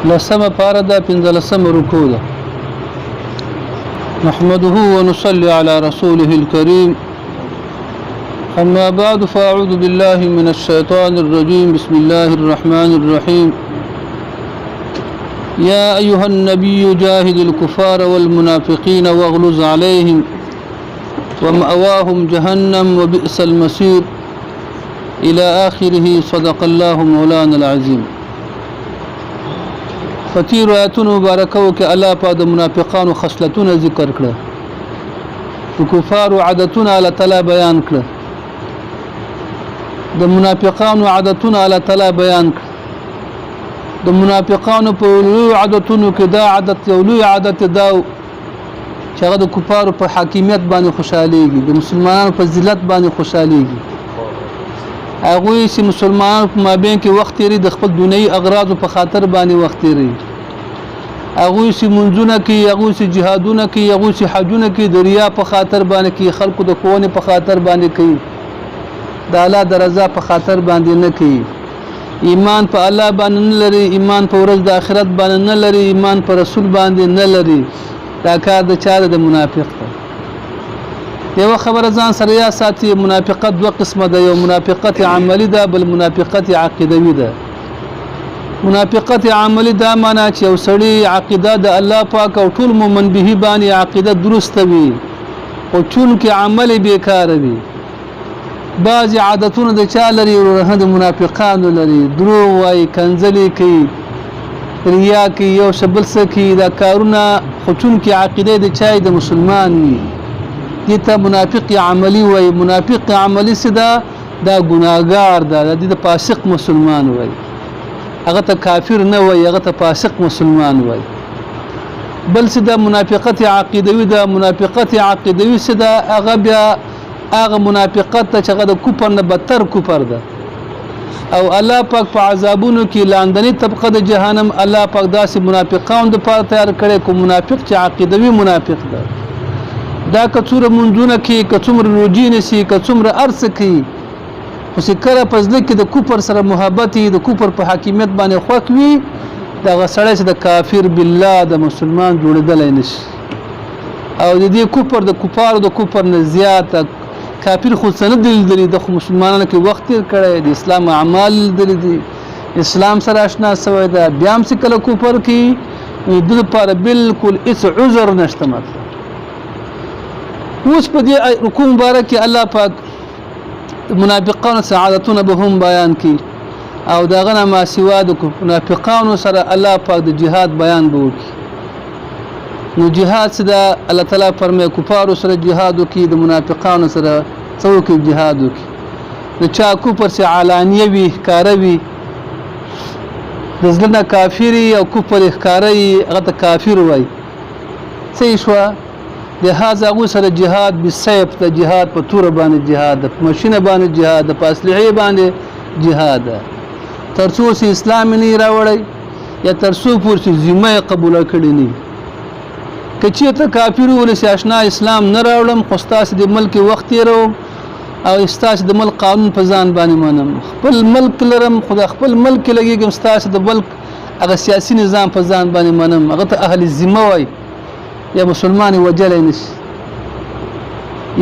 لسمه پاره ده، پنځلسمه رکوع ده. نحمده ونصلي على رسوله الكريم. أما بعد، فأعوذ بالله من الشيطان الرجيم. بسم الله الرحمن الرحيم. يا أيها النبي جاهد الكفار والمنافقين واغلظ عليهم ومأواهم جهنم وبئس المصير، إلى آخره. صدق الله مولانا العظيم. په تیرو آیتونو مبارکو کې الله پاک د منافقانو خصلتونه ذکر کړه، د کفارو عادتونه الله تعالی بیان کړه، د منافقانو عادتونه الله تعالی بیان کړه. د منافقانو په لوی عادتونو کې دا عادت، یو لوی عادت دا چې هغه د کفارو په حاکمیت باندې خوشحالېږي، د مسلمانانو په ذلت باندې خوشحالېږي. هغوی چې مسلمانانو په مابین کې وخت تېروي، د خپل دنیوي اغراضو په خاطر باندې وخت تېروي. هغوی چې منځونه کوي، هغوی چې جهادونه کوي، هغوی چې حجونه کوي، د ریا په خاطر باندې کوي، خلکو د ښوونې په خاطر باندې کوي، د الله د رضا په خاطر باندې نه کوي. ایمان په الله باندې نه لري، ایمان په ورځ د آخرت باندې نه لري، ایمان په رسول باندې نه لري. دا کار د چا ده؟ د منافق ده. یو خبره ځان سره یا ساتي، منافقت دوه قسمه ده. یو منافقت عملی ده، بل منافقت عقیدوي ده. منافقت عملی دا معنا چې یو سړی عقیده د الله پاک او ټول مؤمن به باندې عقیده درسته وي، خو چونکې عمل بیکاره وي. بعضې عادتونه د چا لري؟ وروره، د منافقانو لري. دروغ وایي، کنځلې کوي، ریا کوي، یو څه بل څه کوي. دا کارونه خو چونکې عقیده د چا د مسلمان وي، دې ته منافق عملی وایي. منافق عملی څه ده؟ دا ګناهګار ده. د دې ته فاسق مسلمان وایي، هغه ته کافر نه وایي، هغه ته فاسق مسلمان وایي. بل څه ده؟ منافقت عقیدوي ده. منافقت عقیدوي څه ده؟ هغه بیا هغه منافقت ته چې هغه د کفر نه بدتر کفر ده، او الله پاک په عذابونو کې لاندنی طبقه د جهنم الله پاک داسې منافقانو د پاره تیار کړي. کوم منافق چې عقیدوي منافق ده، دا که څومره منځونه کوي، که څومره روجې نیسي، که څومره هر څه کوي، خو چې کله په زړه کې د کفر سره محبت وي، د کفر په حاکمیت باندې خوښ وي، دغه سړی چې د کافر بالله د مسلمان جوړېدلی نه شي. او د دې کفر د کفارو د کفر نه زیات. کافر خو څه نه دي لیدلي، د خو مسلمانانو کې وخت تېر کړی، د اسلام اعمال لیدلي دي، اسلام سره آشنا سوی ده، بیا هم چې کله کفر کوي، نو د لپاره بالکل هیڅ عذر نشته. مطلب اوس په دې رکوع مبارک کې الله پاک منافقانو سعادتونه به هم بیان کړي، او دغه نه ما سوا د منافقانو سره الله پاک د جهاد بیان به وکړي. نو جهاد څه ده؟ الله تعالی فرمایي کفارو سره جهاد وکړي، د منافقانو سره څه وکړي؟ جهاد وکړي. د چا کفر چې علانیه وي، ښکاره وي، د زړه نه کافر او کفر یې ښکاره وي، هغه ته کافر وایي. څه یې شوه؟ لهذا هغوی سره جهاد بالسیف ده، جهاد په توره باندې جهاد ده، په مشینه باندې جهاد ده، په اسلحې باندې جهاد ده، تر څو چې اسلام یې نه راوړی یا تر څو پورې چې ذمه یې قبوله کړې نه. که چېرته کافر وویل چې اشنا اسلام نه راوړم، خو ستاسې د ملک وخت تېروم او ستاسې د ملک قانون په ځان باندې منم، خپل ملک لرم خو د خپل ملک کې لګېږم، ستاسې د ملک هغه سیاسي نظام په ځان باندې منم، هغه ته اهل ذمه وایي. یا مسلمان یې وژلی نه شي.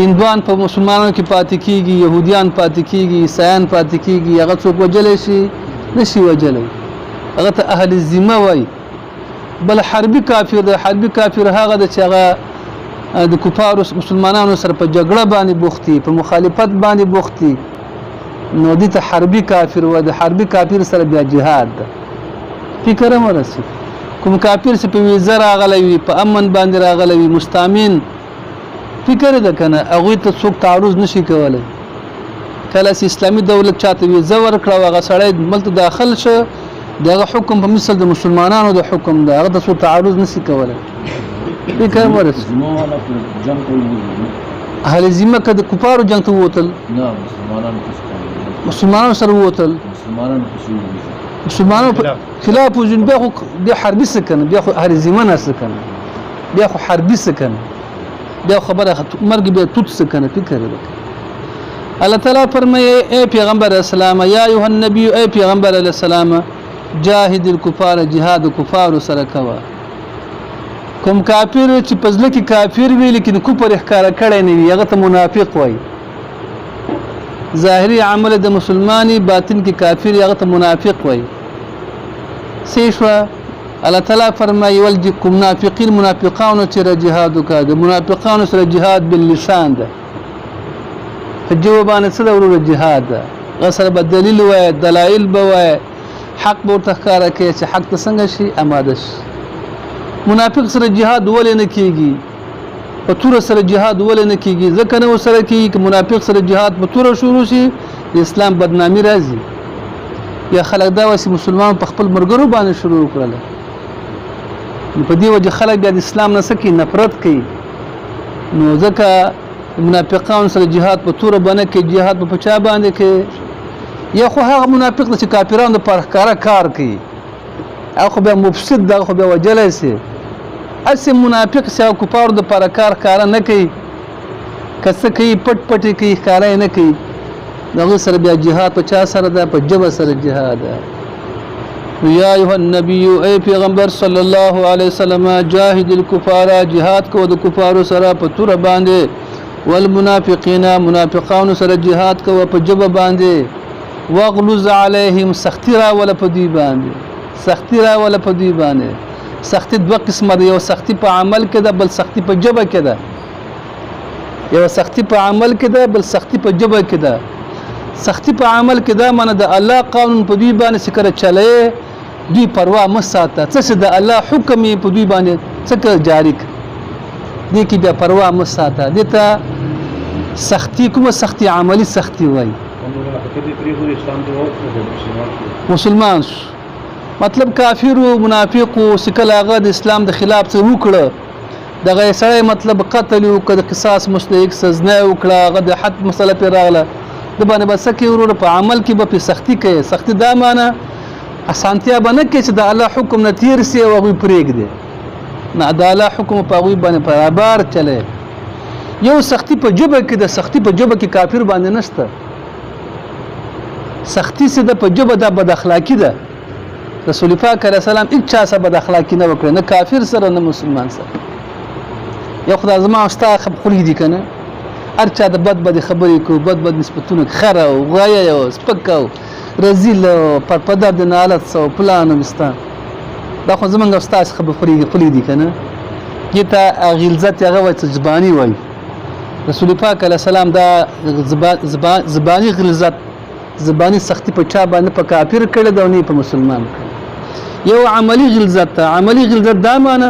هندوان په مسلمانانو کې پاتې کېږي، یهودیان پاتې کېږي، عیسایان پاتې کېږي، هغه څوک وژلی شي؟ نه شي وژلی. هغه ته اهل ذمه وایي. بل حربي کافر دی. حربي کافر هغه دی چې هغه د کفارو مسلمانانو سره په جګړه باندې بوخت دي، په مخالفت باندې بوخت دي، نو دې ته حربي کافر وایي. د حربي کافر سره بیا جهاد ده. فکر هم ورسي، کوم کافر چې په ویزه راغلی وي، په امن باندې راغلی وي، مستامین فکر ده که نه، هغوی ته څوک تعرض نشي کولی. کله چې اسلامي دولت چاته ویزه ورکړه او هغه سړی ملک ته داخل شه، د هغه حکم په مثل د مسلمانانو د حکم ده، هغه ته څوک تعرض نشي کولی. فکر ورسي. اهل ذمه که د کفارو جنګ ته ووتل، مسلمانانو سره ووتل، مسلمانانو خلاف وځي، بیا خو بیا حربي څه کنه، بیا خو اهل ذمه نه څه کنه، بیا خو حربي څه کنه، بیا خبره مرګ بیا توت څه کنه. فکر وکړه. الله تعالی فرمایي ای پیغمبر اسلام، یا ایها النبی، ای پیغمبر علیه السلام، جاهد الکفار، جهاد کفار سره کوه. کوم کافر چې په زړه کې کافر وي لیکن کفر یې ښکاره کړی نه وي، هغه ته منافق وایي. ظاهري عمل د مسلماني، باطن کې کافر، هغه ته منافق وایي. څه شوه؟ الله تعالی فرمایي ول کوم منافقین، منافقانو سره جهاد وکړه. د منافقانو سره جهاد باللسان ده، په ژبه باندې څه ده وروره؟ جهاد ده. هغه سره به دلیل وایې، دلایل به وایې، حق به ورته ښکاره کوې چې حق ته څنګه شي اماده شي. منافق سره جهاد ولې نه کیږي؟ په توره سره جهاد ولې نه کیږي؟ ځکه نه ورسره کیږي که منافق سره جهاد په توره شروع شي، د اسلام بدنامي راځي. یا خلک دا وایي چې مسلمان په خپل ملګرو باندې شروع کړله، نو په دې وجه خلک بیا د اسلام نه څه کوي؟ نفرت کوي. نو ځکه منافقانو سره جهاد په توره باندې کوي، جهاد په چا باندې کوي؟ یا خو هغه منافق دی چې کافرانو دپاره ښکاره کار کوي، هغه خو بیا مفسد دی، هغه خو بیا وژلی سي. هسې منافق چې هغه کفارو دپاره کار ښکاره نه کوي، که څه کوي پټ پټ یې کوي، ښکاره یې نه کوي، د هغوی سره بیا جهاد په چا سره ده؟ په ژبه سره جهاد ده. یا ایها النبی، ای پیغمبر صلی الله علیه وسلم، جاهد الکفار، جهاد کوه د کفارو سره په توره باندې، والمنافقین، منافقانو سره جهاد کوه په ژبه باندې، واغلظ علیهم، سختی راوله په دوی باندې، سختی راوله په دوی باندې. سختی دوه قسمه ده، یو سختی په عمل کې ده، بل سختی په ژبه کې ده. یو سختی په عمل کې ده، بل سختی په ژبه کې ده. سختی په عمل کې ده معنی د الله قانون په دوی باندې چې کله چلوې، دوی پروا مه ساته، څه چې د الله حکم یې په دوی باندې څه کړه جاري کړه، دې کې بیا پروا مه ساته. دې ته سختی کومه سختی؟ عملی سختی وایي. مسلمان شو، مطلب کافر و منافق و، چې کله هغه د اسلام د خلاف څه وکړه، دغه سړی مطلب قتل وکړ، د قصاص مستحق څه زنا وکړه، هغه د حد مسله پرې راغله، د باندې به څه کوي وروره؟ په عمل کې به پرې سختي کوي. سختي دا معنی اسانتیا به نه کوي چې د الله حکم نه تیر سي او هغوی پرېږدي، نه، د الله حکم په هغوی باندې برابر چلی. یو سختی په ژبه کې ده، سختی په ژبه کې کافر باندې نشته. سختی څه ده په ژبه؟ دا بد اخلاقي ده. رسول پاک علیه السلام هیڅ چا سره بد اخلاقي نه وکړه، نه کافر سره نه مسلمان سره. یو خدای زما او ستا خولې دي که نه، هر چا د بد بد خبرې کوو، بد بد نسبتونه، خره او غویی او سپک او رزیل او پرپدر د نالت څه او پلان او بستان، دا خو زمونږ او ستاسې خبرې خولې دي که نه. دې ته غلظت هغه وایي چې زباني وایي. رسول پاک علیه السلام دا زباني غلظت، زباني سختی په چا باندې، په کافر کړې ده او نه په مسلمان کړې. یو عملی غلظت ده. عملی غلظت دا معنی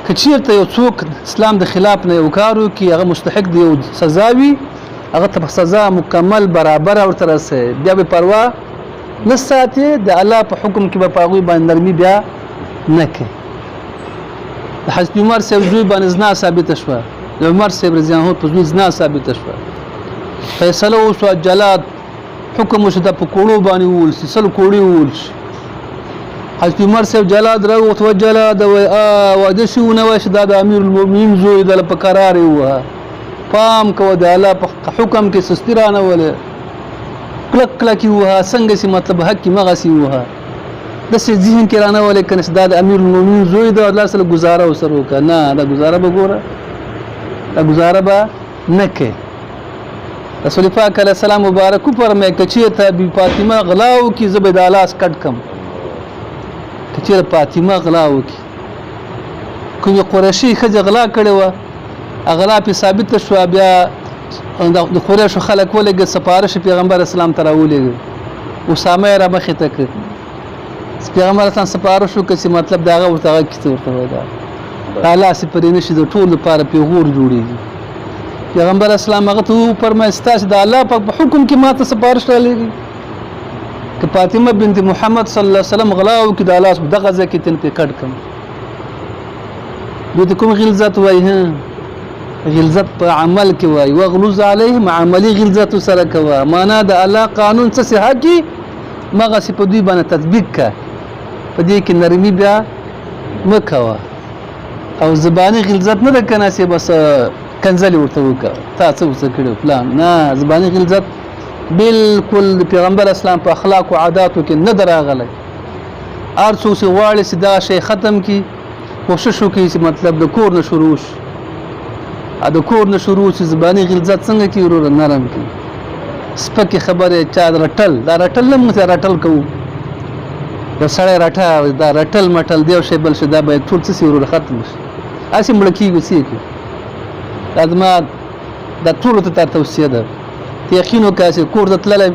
که چیرته یو څوک اسلام د خلاف نه یو کار وکړي، هغه مستحق د یو سزا وي، هغه ته سزا مکمل برابر ورته رسوي، بیا به پروا نه ساتي، د الله په حکم کې به په هغوی باندې نرمي بیا نه کوي. د حضرت عمر صاحب زوی باندې زنا ثابته شوه، د عمر صاحب رضی الله عنه په زوی زنا ثابته شوه، فیصله وشوه، جلاد حکم وشو، دا په کوړو باندې ووهل شي، 100 کوړې ووهل شي. حضرت عمر صاحب جلاد راوغوښت، وجلاد وایي وایي داسې ونه وایي چې دا د امیر المؤمنین زوی دی، په کرار یې ووهه، پام کوه، د الله په حکم کې سستي رانه ولې، کلک کلک یې ووهه، څنګه چې مطلب حق یې مغسې ووهه، داسې ذهن کې رانه ولې که نه چې دا د امیر المؤمنین زوی دی، الله سره ګزاره ورسره وکړه، نه، دا ګزاره به ګوره، دا ګزاره به نه کوي. رسول پاک علیه السلام مبارک وفرمایل که چېرته بي فاطمه غلا وکړي، زه به دا لاس کټ کړم. که چېرته فاطمه غلا وکړي، کومې قریشي ښځې غلا کړې وه، غلا پرې ثابته شوه، بیا د قریشو خلک ولېږل، سفارش پیغمبر اسلام ته راولېږل، اسامه یې رامخې ته کړ، پیغمبر اسلام سفارش وکړ چې مطلب د هغه ورته هغه کیسه ورته وایي، دا لاس یې پرې نه شي، د ټولو لپاره پیغور جوړېږي. پیغمبر اسلام هغه ته وفرمایل ستاسې د الله پاک په حکم کې ما ته سفارش رالیږي، که فاطمه بنت محمد صلی الله علیه وسلم غلا وکړي، دا لاس به دغه ځای کې تن پرې کټ کړم. دوی ته کوم غلظت وایي؟ غلظت په عمل کې وایي، وغلظ علیهم، عملي غلظت سره کوه، معنا د الله قانون څه سي حقي مغسې په دوی باندې تطبیق که، په دې کې نرمي بیا مه کوه. او زباني غلظت نه ده که نه چې بس کنځلې ورته وکړه، تا څه ورته کړي پلان، نه، زباني غلظت بالکل د پیغمبر اسلام په اخلاق او عاداتو کې نه ده راغلی. هر څوک چې غواړي چې دا شی ختم کړي، کوشش وکړي چې مطلب د کور نه شروع شي. د کور نه شروع شي، زباني غلظت څنګه کړي وروره؟ نرم کړي، سپکې خبرې چا رټل، دا رټل نه، موږ رټل کوو، یو سړی رټه، دا رټل مټل دی، یو شی بل شی، دا باید ټول څه شي وروره؟ ختم شي. هسې مړه کېږو، څه یې کړو؟ دا زما دا ټولو ته دا توصیه ده. ته یقین وکړه چې کور ته تللی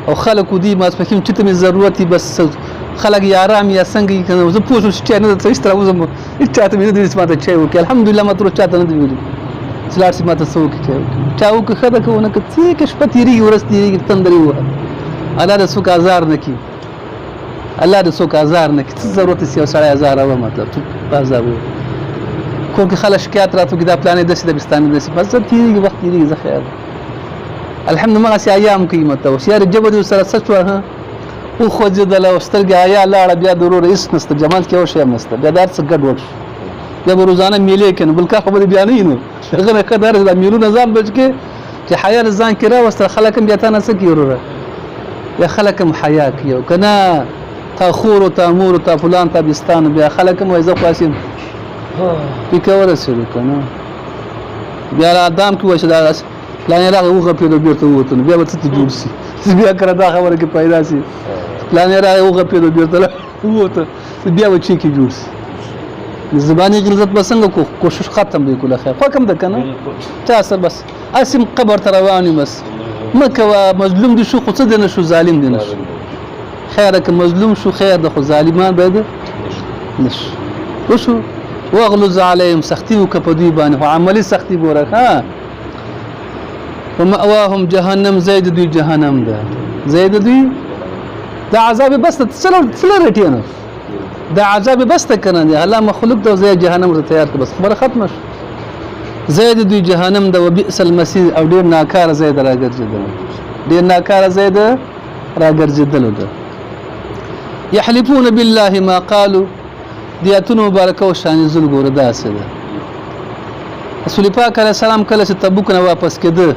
او خلکو دي ماسپښین چې ته مې ضرورت وي، بس خلک یا آرام یا څنګه یې که نه، زه پوه شوم چې چای نه ده، هېڅ راوځم، هېڅ چاته مې نه دي چې ما ته چای وکړي. الحمدلله ما تر اوسه چاته نه دي ویلي چې لاړ شي ما ته څه وکړي، چای وکړي. چا وکړي ښه ده، که ونه کړي څه که شپه تېرېږي ورځ تېرېږي، تندر یې ووهه. الله دې څوک ازار نه کړي، الله دې څوک ازار نه کړي. څه ضرورت چې یو سړی ازاروه، مطلب څوک ازاروه؟ کور کې خلک شکایت راته وکړي، دا پلانې داسې ده، بستانې داسې، بس زه تېرېږي، وخت تېرېږي، زه خیر الحمد مغه سي ایام کوي. مطلب اوس یاره ژبه دې سره څه شوه؟ ها، وخوځېدله او سترګې حیا لاړه، بیا د ورور هېڅ نشته، جماعت کې یو شی هم نشته، بیا د هر څه ګډ وډ شو، بیا به روزانه میلې کوي، نو بل کار خو به دې بیا نه وي. نو هغه نه ښه دا دی چې دا میلونه ځان بچ کړې، چې حیا د ځان کې راوسته، خلک هم بیا تا نه څه کوي وروره؟ بیا خلک هم حیا کوي. او که نه تا خور او تا مور او تا فلان تا بستان، بیا خلک هم وایي زه خو هسې پیکه ورسېدو. که نه بیا آدم کې وایي چې دا پلان راغی وغپېدو بېرته ووتو، نو بیا به څه ته جوړ شي؟ بیا کله دا خبره کې پیدا شي، پلان راغی وغپېدو بېرته ووته، بیا به چې کې جوړ شي؟ زباني غلظت به څنګه کو؟ کوشش ختم دی کوله خیر، خو کم ده که نه چا سره، بس هسې قبر ته روان یو. بس مه کوه، مظلوم دې شو خو څه دې نه شو، ظالم دې نه شو. خیره که مظلوم شو خیر ده، خو ظالمان باید نه شو. وشو واغلظ علیهم، سختي وکړه په دوی باندې، خو عملي سختي ګوره. ښه، ومأواهم جهنم، ځای د دوی جهنم ده، ځای د دوی د عذاب بس ته څه رټې؟ نو د عذاب بس ته که نه دی الله مخلوق ته ځای جهنم ورته تیار کړ، بس خبره ختمه شوه. ځای د دوی جهنم ده، وبئس المصیر، او ډېر ناکاره ځای د راګرځېدلو، ډېر ناکاره ځای د راګرځېدلو ده. یحلفون بالله ما قالو، دې آیتونو مبارکه او شان نزول ګوره داسې ده. رسول پاک علیه السلام کله چې تبوک نه واپس کېده،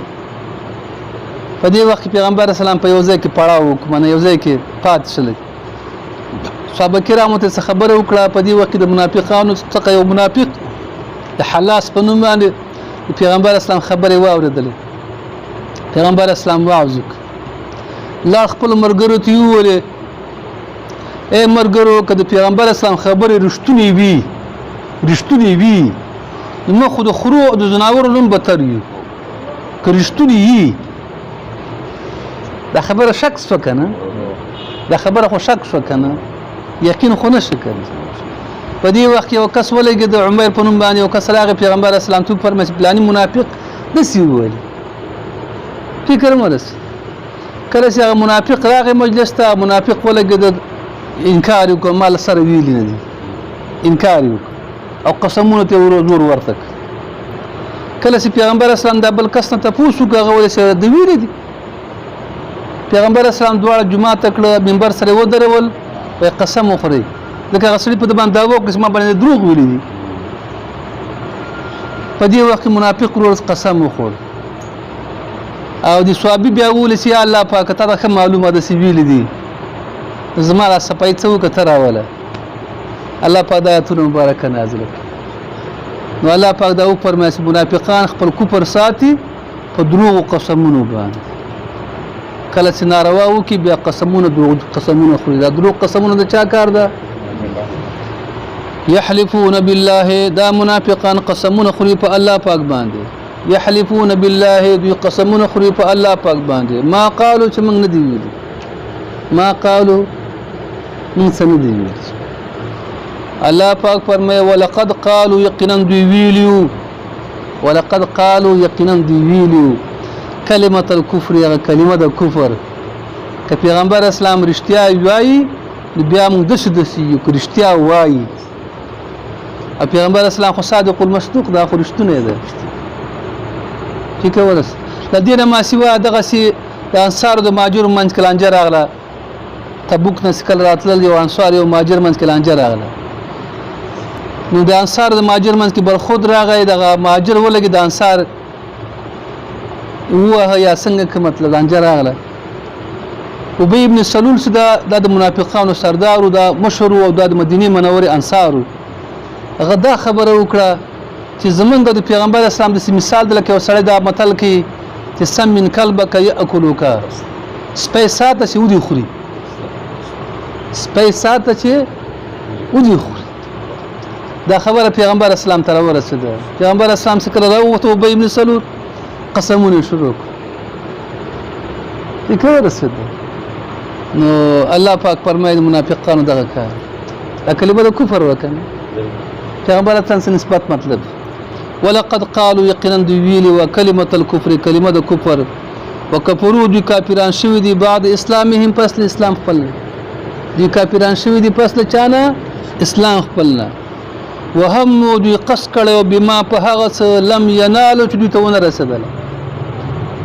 په دې وخت کې پیغمبر اسلام په یو ځای کې پړاو وکړ، معنی یو ځای کې پاتې شوی. صحابه کرامو ته څه خبره وکړه. په دې وخت کې د منافقانو څخه یو منافق د حلاس په نوم باندې د پیغمبر اسلام خبرې واورېدلې. پیغمبر اسلام وعظ وکړ، لاړ خپلو ملګرو ته یې وویلې، ای ملګرو، که د پیغمبر اسلام خبرې رښتونې وي، رښتونې وي، نو موږ خو د خرو او د ځناورو نوم بتر یو. که رښتونې وي دا خبره، شک شوه که نه؟ دا خبره خو شک شوه که نه؟ یقین خو نه شو که نه؟ په دې وخت کې یو کس ولګېد، عمر په نوم باندې یو کس راغی، پیغمبر اسلام ته وفرمایل چې فلاني منافق داسې وویل. فکر مه رسي. کله چې هغه منافق راغی مجلس ته، منافق ولګېد، انکار یې وکړ، ما له سره ویلي نه دي، انکار یې وکړ او قسمونه ته ورو زور ورته کړ. کله چې پیغمبر اسلام دا بل کس نه تپوس وکړ، هغه ویل چې د ویلي دي. پیغمبر اسلام دواړه جومات ته کړه، منبر سره ودرول، وایي قسم وخورئ، ځکه هغه سړي په ده باندې دعوه وکړه چې ما باندې دروغ ویلي دي. په دې وخت کې منافق ورور قسم وخوړ او د صحابي بیا وویل چې یا الله پاکه، تا ته ښه معلومه ده چې ویلي دي، زما دا سپی څه وکړه، ته راوله. الله پاک دا آیتونه مبارکه نازله کړه. نو الله پاک دا وفرمایل چې منافقان خپل کفر ساتي په دروغو قسمونو باندې، کله چې ناروا وکړي بیا قسمونه، دروغ قسمونه خوري. دا دروغ قسمونه د چا کار ده؟ يحلفون بالله، دا منافقان قسمونه خوري په الله پاک باندې. يحلفون بالله، دوی قسمونه خوري په الله پاک باندې، ما قالو، چې موږ نه دي ویلي، ما قالو، موږ څه نه دي ویلي. الله پاک فرمایي ولقد قالوا، یقینا دوی ویلیو، ولقد قالوا، یقینا دوی ویلیو کلمة الکفر، هغه کلمه د کفر. که پیغمبر اسلام رښتیا وایي نو بیا موږ داسې داسې یو. که رښتیا وایي، او پیغمبر اسلام خو صادق المصدوق دا خو رښتونی دی. ټیک ورس له دې نه ما سوا دغسې د انصارو د مهاجرو منځ کې لانجه راغله. تبوک نه کله راتلل، یو انصار یو مهاجر منځ کې لانجه راغله. نو د انصار د مهاجر منځ کې برخود راغی، دغه مهاجر ولګي د انصار ووهه یا څنګه که مطلب لانجه راغله. ابی ابن سلول چې دا د منافقانو سردار او دا مشر او دا د مدینه منورې انصار، هغه دا خبره وکړه چې زمونږ د پیغمبر اسلام داسې مثال دی لکه یو سړی دا متل کوي چې سمن کلبک یاکلوک، سپی ساته چې ودې خوري، سپی ساته چې ودې خوري. دا خبره پیغمبر اسلام ته راورسېده. پیغمبر اسلام چې کله راووت ابی ابن سلول قسمونه یې شروع کړل، دې که ورسېده. نو الله پاک فرمایي د منافقانو دغه کار، دا کلمه د کفر وه که نه، پیغمبر اسلام څه نسبت مطلب. ولقد قالوا یقینا دوی ویلي وه کلمة الکفر، کلمه د کفر، وکفرو دوی کافران شوي دي بعد اسلامهم پس له اسلام خپل نه، دوی کافران شوي دي پس له چا نه؟ اسلام خپل نه. وهمو دوی قصد کړی و بما په هغه څه لم ینالو چې دوی ته ونه رسېدله،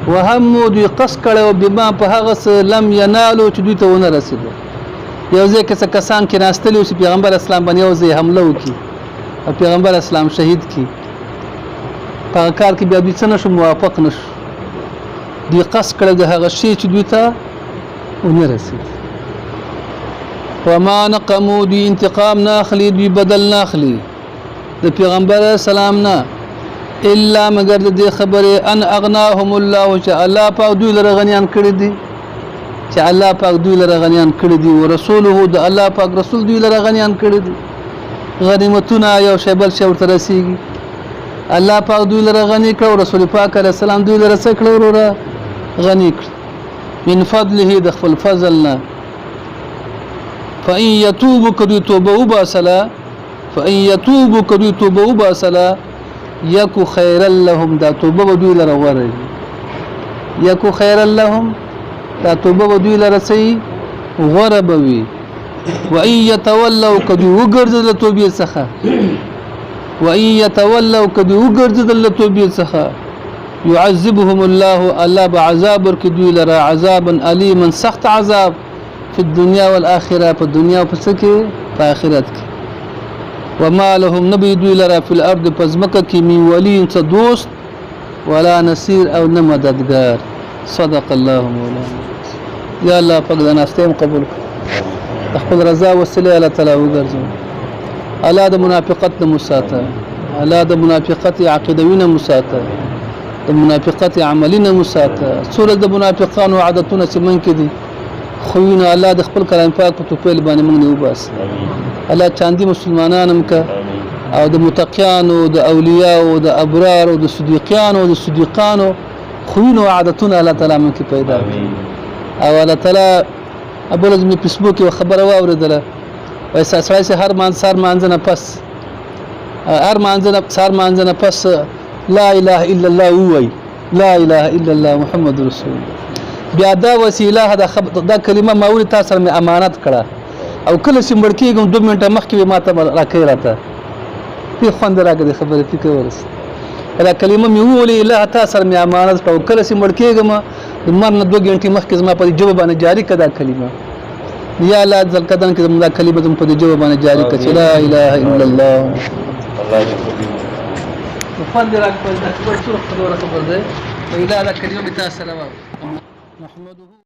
وهمو دوی قصد کړی و بما په هغه څه لم ینالو چې دوی ته ونه رسېدل. یو ځای کې څه کسان کېناستلي وو چې پیغمبر اسلام باندې یو ځای حمله وکړي او پیغمبر اسلام شهید کړي. په هغه کار کې بیا دوی څه نه شو، موافق نه شو. دوی قصد کړی د هغه شی چې دوی ته ونه رسېد. وما نقمو دوی انتقام نه اخلي، دوی بدل نه اخلي د پیغمبر السلام نه، الا مګر د دې خبرې ان اغناهم الله چې الله پاک دوی لره غنیان کړي دي، چې الله پاک دوی لره غنیان کړي دي، ورسوله د الله پاک رسول دوی لره غنیان کړي دي. غنیمتونه یو شی بل شی ورته رسیږي. الله پاک دوی لره غني کړ او رسول پاک علیه السلام دوی لره څه کړه وروره؟ غني کړ من فضله د خپل فضل نه. فإن يتوبوا که دوی توبه وباسله، فإن يتوبوا که دوی توبه وباسله یکو خیرا لهم، دا توبه به دوی لره غوره وي. یکو خیرا لهم، دا توبه به دوی لره څه وي؟ غوره به وي. وإن يتولوا که دوی وګرځېدل له توبې څخه، وإن يتولوا که دوی وګرځېدل له توبې څخه يعذبهم الله، الله به عذاب ورکړي دوی لره عذابا الیما، سخت عذاب، فی الدنیا والآخرة، په دنیا او په څه کې؟ په آخرت کې. وما لهم نه به دوی لره فی الارض په ځمکه کې من ولی څه دوست ولا نصیر او نه مددګار. صدق الله مولانا. یا الله پاک دا ناستې هم قبول کړه، د خپل رضا وسیله الله تعالی وګرځوه. الله د منافقت نه مو ساته، الله د منافقت عقیدوي نه مو ساته، د منافقت عملي نه مو ساته. څومره د منافقانو عادتونه چې موږ کې دي خویونه، الله د خپل کلام پاک په توفیل باندې موږ نه وباسي. الله چاندي مسلمانان هم که او د متقیانو، د اولیاو، د ابرارو، د صدیقیانو، د صدیقانو خویونه او عادتونه الله تعالی موږ کې پیدا کړي. او الله تعالی بله ورځ مې فیسبوک یوه خبره واورېدله، وایي سړی چې هر سهار مانځه نه پس، هر مانځه نه سهار مانځه نه پس لا اله الا الله ووایي، لا اله الا الله محمد رسول الله، بیا دا وسیله دا کلمه ما ولې تا سره مې امانت کړه، او کله چې مړ کېږم 2 منټه مخکې به ما ته راکوي، راته دې خوند راکړه دې خبرې فکر ورسېد. دا کلمه مې وولې الله تا سره مې امانت کړه، او کله چې مړ کېږم د مرګ نه 2 ګنټې مخکې زما په دې ژبه باندې جاري کړه دا کلمه. یا الله ځل قدم کې زموږ دا کلمه زموږ په دې ژبه باندې جاري کړه چې لا اله الا الله. خوند یې راکړ، دا خبره څومره خبره ده، ویلا دا کلمه مې تا سره واورېده. نحمده.